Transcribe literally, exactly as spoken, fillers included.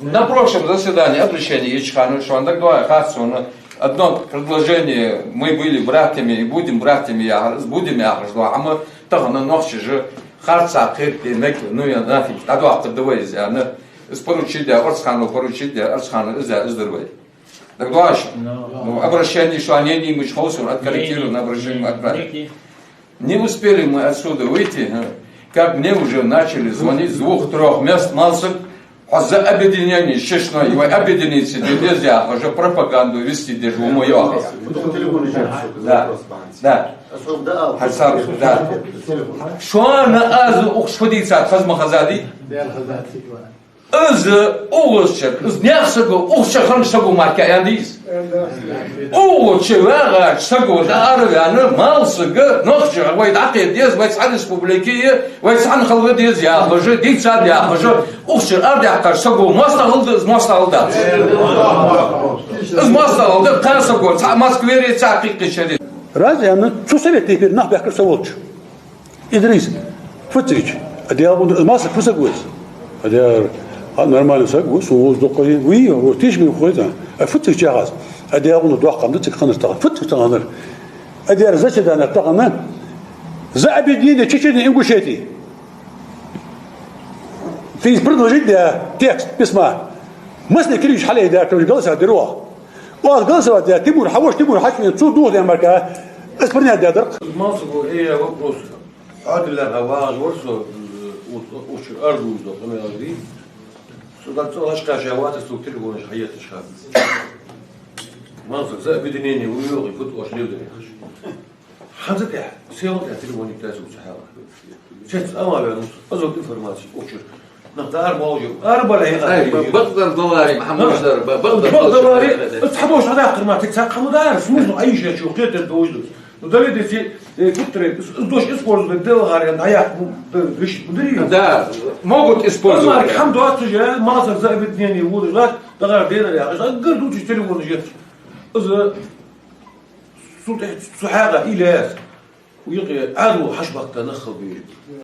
На прошлом заседании обращение еча хана, шоана дагадоагӀий хац сона, одно предложение: «Мы были братьями и будем братьями», яхар, из «будем» яхаш дола хӀама тахан нохчаша харцахьа кхетаде мег, ну я нафиг, дӀадоаккхаргда вай из, аьнна. Из поручить даь, Орцханова поручить даь, Орцханова из даь, из дар вай. ДагадоагӀий шоана? Ну, обращение, шоана е низ мича хов сона, откорректировано обращение отправить. Не успели мы отсюда выйти, а, как мне уже начали звонить с двух-трёх мест: «Малсаг, хьо за объединение с Чечнёй, вай объединиться де деза», яхаш, пропаганду вести деш ва мо йоах. Да, да. Хьасан, да. Шоана аз укхаза фу дийцад хаза ма хезадий? Из укхаза чура, из наьха саго, укхаза чура хиннача саго мара кхы аьнна дий из? Укхаза чу вагӀача саго дӀаараваьнна, Малсаг, нохчий вай дӀакхета деза, вай цхьан республике я, вай цхьана хила деза яхаш, дийцад яхаш, укхаза чура арадаьккхача саго моастагӀал да, из моастагӀал дац. Из моастагӀал да, кхы саго, цхьа Москвера, цхьа кхы-кхыча шера. Раз аьнна, цу совет тейпера нах баьхкар со волча. Идрис, фу цига чу? А Даьла гӀуна, Малсаг фу саг ва из? А Даьра, а, нормальни саг ва, сона вовза дукха вий, вот тиша мин хой цан. А фу цига чу яхаш? А Даьла гӀуна, доккха хӀама да цига хиннар тахан. Фу цига тахан хиннар? А Даьра, заседание тахан за объединение Чечни и Ингушетии. Ты из предложить, да, текст письма. Массане кириш хьале да, короче, голосовать дир оаха. Оаха голосовать даь, Тимур, хьавоша Тимур хьачувена, цо духьал даь мара, из принять даь дар. Малсаго, э, вопрос. Хьадиллар хьа вагӀаш вар со, э, у-, у-, учур аргуз до, къамаьл ди. Со дар цӀа лашкъаша ватас, со телефонаш хьаетташ хьа. Малсаг, за объединение ву йоагӀий, фу тӀа оаш леладер яхаш. ХӀанз тӀехьа, сел тӀехьа телефон йиттас укх цу хьала. Цец ама венус, азот информаци, учур. Нах даар молжа, ара бала хье. Ай, бакъдар даларе, Махьмуд, бакъдар даларе. Цхьа дош хьадаккхар ма, тик цхьа хӀама дар, смысл айша чу, кхетар довш ду. Ну, дале деце, э, куттаре, из дош использовать делгӀар, дӀаяхь, ну, да, решить мудари. Да, могут использовать. Хьам доаццаш, Малсаг за объединение ву, да, дагар денар яхаш, агар дувцаш телефон жец. Из Цул тӀехьа цу хьагӀа Ильяс, юкъе Ӏаьдало хьачубаккха нах хила беза.